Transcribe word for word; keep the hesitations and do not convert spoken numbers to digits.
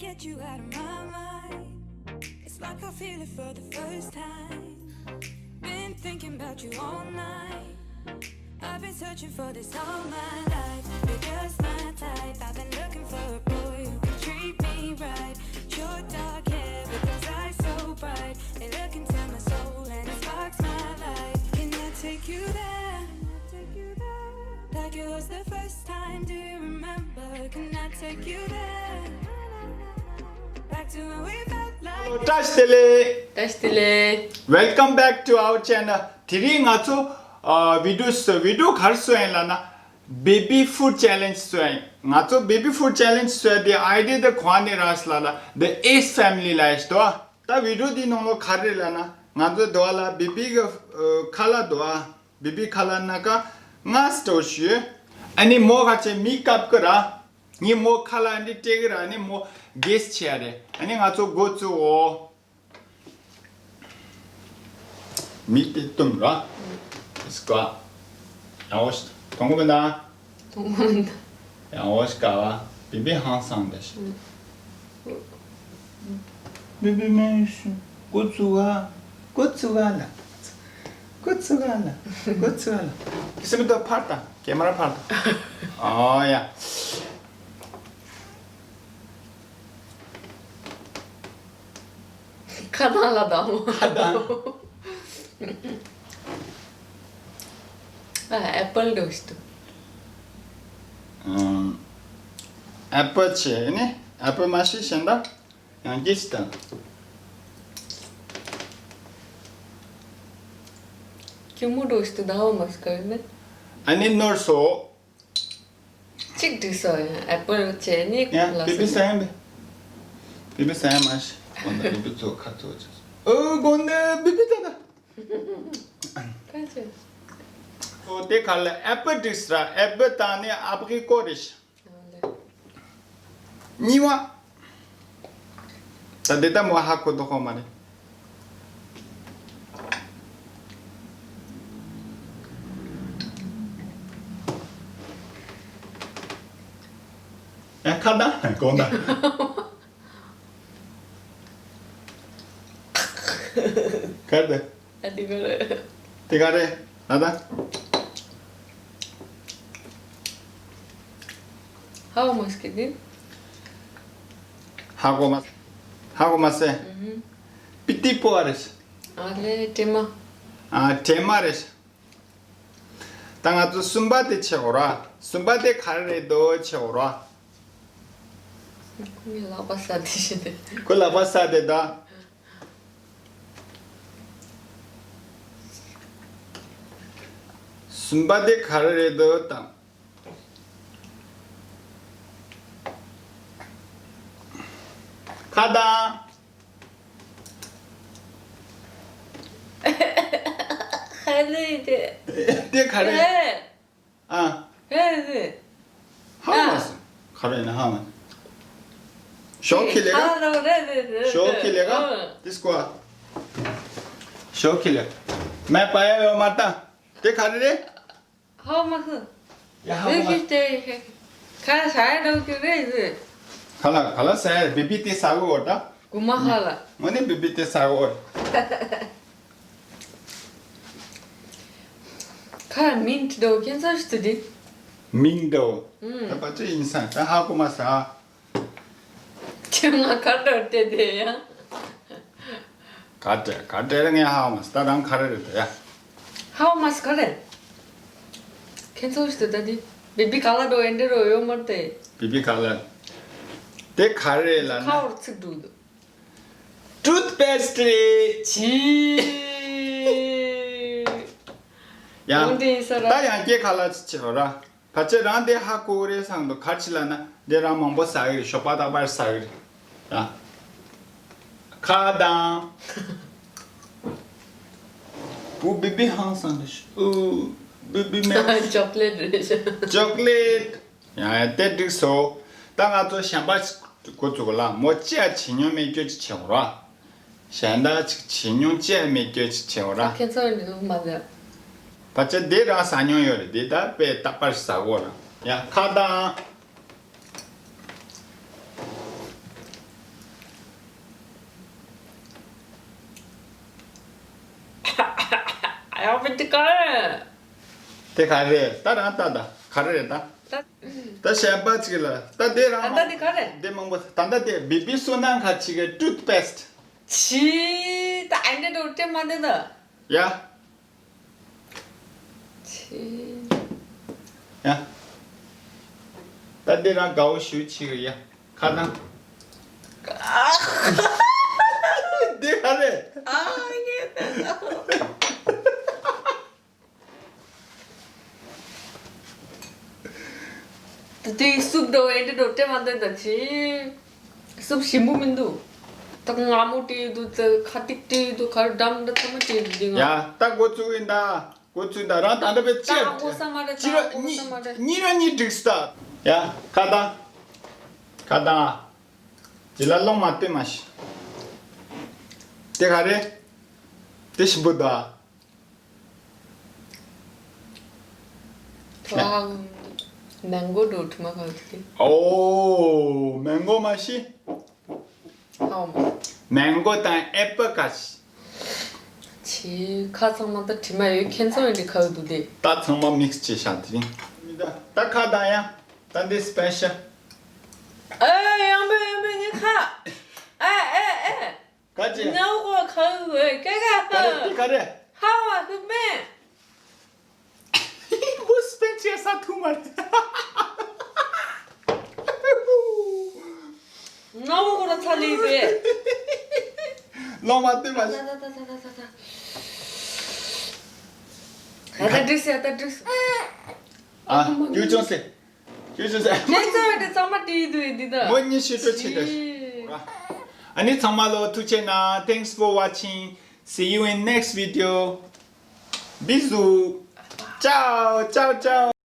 Get you out of my mind. It's like I feel it for the first time. Been thinking about you all night. I've been searching for this all my life. You're just my type. I've been looking for a boy who can treat me right. Short dark hair with those eyes so bright. They look into my soul and it sparks my life. Can I take you there? Like it was the first time. Do you remember? Can I take you there? Back to when we felt like བཀྲ་ཤིས་བདེ་ལེགས། བཀྲ་ཤིས་བདེ་ལེགས། Welcome back to our channel. དེ་རིང་ང་ཚོ་ཨ་བི་ཌིའོ་བཟོ་བི་ཌིའོ་ག་རེ་བཟོ་ཡིན་ལབ་ན། Baby food challenge བཟོ་ཡིན། ང་ཚོ་baby food challenge བཟོ་ཡ་དེ་ཨའི་ཌི་ཡ་དེ་ག་ནས་རག་ལབ་ན། The Ace Family ལ་ཡིན་ཏོ། ད་བི་ཌིའོ་དེ་ནང་ལོགས་ག་རེ་རེད་ལབ་ན། ང་ཚོ་དེ་བ་ལ་བེ་བི་གི་ཨ་ཁ་ལག་དེ་བ། བེ་བི་ཁ་ལག་སྣ་ཁ་ལྔ་སྤྲོད་ཞུས། ཨ་ནི་མོ་ག་ཅེ་མིག་བཀབ་ཀི་ར། ངས་མོ་ཁ་ལག་འདི་སྤྲད་ཀི་ར། ཨ་ནི་མོ་གེས་བྱེད་ཡ་རེད། ཨ་ནི་ང་ཚོ་འགོ་བཙུགས་འོ། མིག་དེ་བཏུམ་ར། ཨིས་ཀ་ཡང་འོ་ཞིག་མཐོང་གི་མིན་ན། མཐོང་གི་མིན་ན། ཡང་འོ་ཞིག་ག་བ། བེ་བི་ཧང་སང་དེ་ཞིག་བེ་བི་མེན་ཤུ། འགོ་བཙུགས་ཨ། འགོ་བཙུགས་ཨ་ལ། འགོ་བཙུགས་ཨ་ལ། འགོ་བཙུགས་ཨ་ལ། སེམས་ཏོ་ཕར་དང་ཀེ་མ་ར་ཕར་དང་། ཨོ་ཡ། ཁ་གདངས་ལ་གདངས་མོ། ཁ་གདངས། ཨ་ཨེ་པལ་འདྲ་ཞིག་འདུག་ཨམ། ཨེ་པལ་བྱས་ནས་ཨེ་པལ་མ་ཤེས་གཞན་དག་ཡང་སྐྱེས་ཤིག་དང་། སྐྱིད་མོ་འདྲ་ཞིག་འདུག་ད་འོ་མ་ཞིག་ག་ཡོད་ནི། ཨ་ནི་ནོར་སོ། གཅིག་འགྲིག་སོང་། ཡང་ཨེ་པལ་བྱས་ནི་ཡང་ལ་བི་བི་ས་ཡང་བི་བི་ས་ཡང་མ་ཤི། དགོང་དག་བི་བི་ཚོ་ཁ་ཚོ་ཅི་ཨོ་དགོང་དག་བི་བི་ད་ད། ཁ་ཆེ། ཨོ་དེ་ག་ལ་ཨེ་པལ་འགྲིག་སོང་། ཨེ་པལ་དང་ནི་ཨ་བི་རི་ཀོ་རེད། གཉིས་པ། ད་འདི་ལྟ་མོ་ཧ་གོ་དོ་ཧོ་མ་རེད། ཨ་ཁ་ད་གོང་ད། ཁ་ད། ཨ་དེ་ག་རེད། དེ་ག་རེད། ཨ་ད། ཧ་གོ་མ་སྐྱིད་དེ། ཧ་གོ་མ། ཧ་གོ་མ་སེ། ཨུ་ཧུ། པི་ཏི་པོ་ཨ་རེད། ཨ་ལེ་དྲེ་མ། ཨ་དྲེ་མ་རེད། ད་ང་ཚོ་གསུམ་པ་དེ་བྱེད་འོ་ར། གསུམ་པ་དེ་ག་རེ་རེད་འདུག་བྱེད་འོ་ར། ཁོ་ངའི་ལག་པ་ཟ་དེ་བཞིན་དེ། ཁོ་ལག་པ་ཟ་དེ་ད། གསུམ་པ་དེ་ག་རེ་རེད་འདུག་དང་། ཁ་དང་། ཧ་ལས་དེ། དེ་ག་རེ། ཨ། རེད་རེད། ཧ་མ་སི། ག་རེ་ན་ཧ་མ། ཞོག་ཁི་ལེ་ག་ཧ་རེད་རེད་རེད། ཞོག་ཁི་ལེ་ག་ཨ། དིས་ཀོ་ཨ། ཞོག་ཁི་ལེ། མེ་པ་ཡ་ཡོ་མ་ཏ། དེ་ག་རེ་རེད། ཧ་མ་སི། ཡ་ཧ་མ། ཁ་ས་ཡ་རོ་ཁི་རེད་རེད། ག་ལ་ག་ལ་ས་ཡ་བི་བི་དེ་ས་གོ་འོ་ད། གུ་མ་ཧ་ལ། ངོ་ནི་བི་བི་དེ་ས་གོ་འོ། ཁ་མིན་ཏོ་ཁྱེད་ཚོ་ཞིག་ཏུ་དེ། མིན་ཏོ། ཨུམ། ད་པ་ཅི་ཡིན་ས་ད་ཧ་གོ་མ་ས། ཁྱེད་ང་ག་འདྲ་བལྟས་དེ་ཡ། ག་འདྲ་ག་འདྲ་ངས་ཧ་གོ་མ་ས་ད་རང་ག་རེ་རེད་ད་ཡ། ཧ་གོ་མ་ས་ག་རེ། ཁྱེད་ཚོ་ཞིག་ཏུ་ད་དེ། བི་བི་ག་ལ་འགྲོ་ཨེ་འདྲ་རོ་ཡོད་མ་རེད་དེ། བི་བི་ག་ལ། དེ་ག་རེ་ལ་ན། ཁ་བོར་ཚིག་འདུག་ཊུ་ཐ་པེ་སི་ཊི་རེད། ཇི། ཡང་། འོན་ཏེ་ཡིན་ས་ར། ད་ཡང་སྐྱེ་ཁ་ལ་ཅི་བྱེད་ར། ཕལ་ཆེར་རང་དེ་ཧ་གོ་རེད་བསམ་འདུག་ག་ཅི་ལ་ན་དེ་རང་མང་པོ་ཟ་གི་རེད། ཞོགས་པ་རྟག་པར་ཟ་གི་རེད། ཡང་། ཁ་དང་། ཨུ་བི་བི་ཧང་སང་རེད། ཨུ་བི་བི་མེ། ཅོག་ལེ་ཊི་རེད། ཅོག་ལེ་ཊི། ཡང་ཡང་དེ་འགྲིག་སོ། ད་ང་ཚོ་གཞན་པ་ཞིག་འགོ་བཙུགས་ལ་མོ་ཅི་ཡ་བྱེད་མྱོང་མེད་སྐྱོ་ཅིག་བྱེད་འོ་ར། གཞན་དག་ཅིག་བྱེད་མྱོང་ཅི་ཡ་མེད་སྐྱོ་ཅིག་བྱེད་འོ་ར། ཁྱེད་ཚོ་འདི་ལུགས་མ་ལེ། ཕལ་ཆེར་དེ་རང་ཟ་མྱོང་ཡོད་རེད། དེ་ད་དཔེ་རྟག་པར་ཟ་གོ་ར། ཡ་ཁ་དང་། དེ་ག་རེད། དེ་ག་རེད། ད་རང་ལྟ་ད་ག་རེ་རེད་ད། ད་ད་བཤད་པ་ཅིག་ལ་ད་དེ་རང་ད་ལྟ་དེ་ག་རེད། དེ་མང་པོ་ད་ལྟ་དེ་བི་བི་སོ་ནང་ཁ་ཅིག་གི་ཊུ་ཐི་པེ་སི་ཊི། ཕྱི་ད་ཨེ་འདྲ་འགྲོ་སྤྲད་མ་འདི་ད། ཡ། ཕྱི། ཡ། ད་དེ་རང་དགའ་བོ་ཞུ་ཅིག་ཡ། ཁ་ནང་། ཨ། འདི་ག་རེད། ཨ་ཡེ། ད་དེ་སུབ་འགྲོ་ཨེ་འདྲ་འགྲོ་སྤྲད་མ་འདོད་ད་ཅི། སུབ་ཞིམ་པོ་མི་འདུག་ད་མངར་མོ་སྤྲད་ཡོད་འདུག་ད་ཁ་ཏིག་སྤྲད་ཡོད་འདུག་ག་རེ་འགྲམ་འདྲ་ཚང་མ་སྤྲད་ཡོད་འདུག་འདི་ང་། ཡ་ད་འགོ་བཙུགས་ཡིན་ད། འགོ་བཙུགས་ད་རང་ད་ལྟ་བས་ད་ཅི་འགོ་ས་མ་རེད། ད་ཅི་ར་འགོ་ས་མ་རེད། གཉིས་ར་གཉིས་འགྲིག་སྟ། ཡ་ཁ་ད། ཁ་ད། ཇི་ལ་ལོང་མ་སྟོན་མ་ཤི། དེ་ག་རེད། དེ་ཞིམ་པོ་ད། ཐོག་མེང་གོ་འགྲོ་དྲི་མ་གང་ཐུག་གི། ཨོ་མེང་གོ་མ་ཤི། ཨོ་མ། མེང་གོ་དང་ཨེ་པལ་ག་ཤི། ཆི་ཁ་ཚང་མ་ད་དྲི་མ་ཡོད་ཁྱེད་ཚོ་ཡོད་འདི་ཁ་འདུག་དེ། ད་ཚང་མ་མིག་སི་བྱས་བཞག་དེ་རིང་། ད་ཁ་དང་ཡ། ད་འདི་སི་པེ་ཤལ། ཨེ་ཡང་བེ་ཡང་བེ་ངའི་ཁ། ཨེ་ཨེ་ཨེ། ག་ཅི། ནའོ་གོ་ཁ་འུ་ཀ་ཀ་ཀ། ག་རེ་འདི་ག་རེ། ཧ་བ་ཧུ་མེ། བུ་སྤེན་ཆེ་ས་ཐུ་མ་རེད། ནའོ་གོ་ལ་ཚ་ལི་བེ། ལོང་མ་སྟོན་པ། ད་ད་ད་ད་ད་ད། ད་ད་འགྲིག་སེ་ད་འགྲིག་སེ། ཨ་རྒྱུ་ཅུང་སེ། ཁྱེད་ཚོ་ཁྱེད་ཚོ་འདི་ཚང་མ་བྲིས་འདུག་འདི་ད། མོ་གཉིས་ཤི་སྤྲོད་བྱེད་ཀ། ཨ་ནི་ཚང་མ་ལོ་ཐུགས་རྗེ་གནང་། Thanks for watching. See you in next video. Bisous. Ciao, ciao, ciao.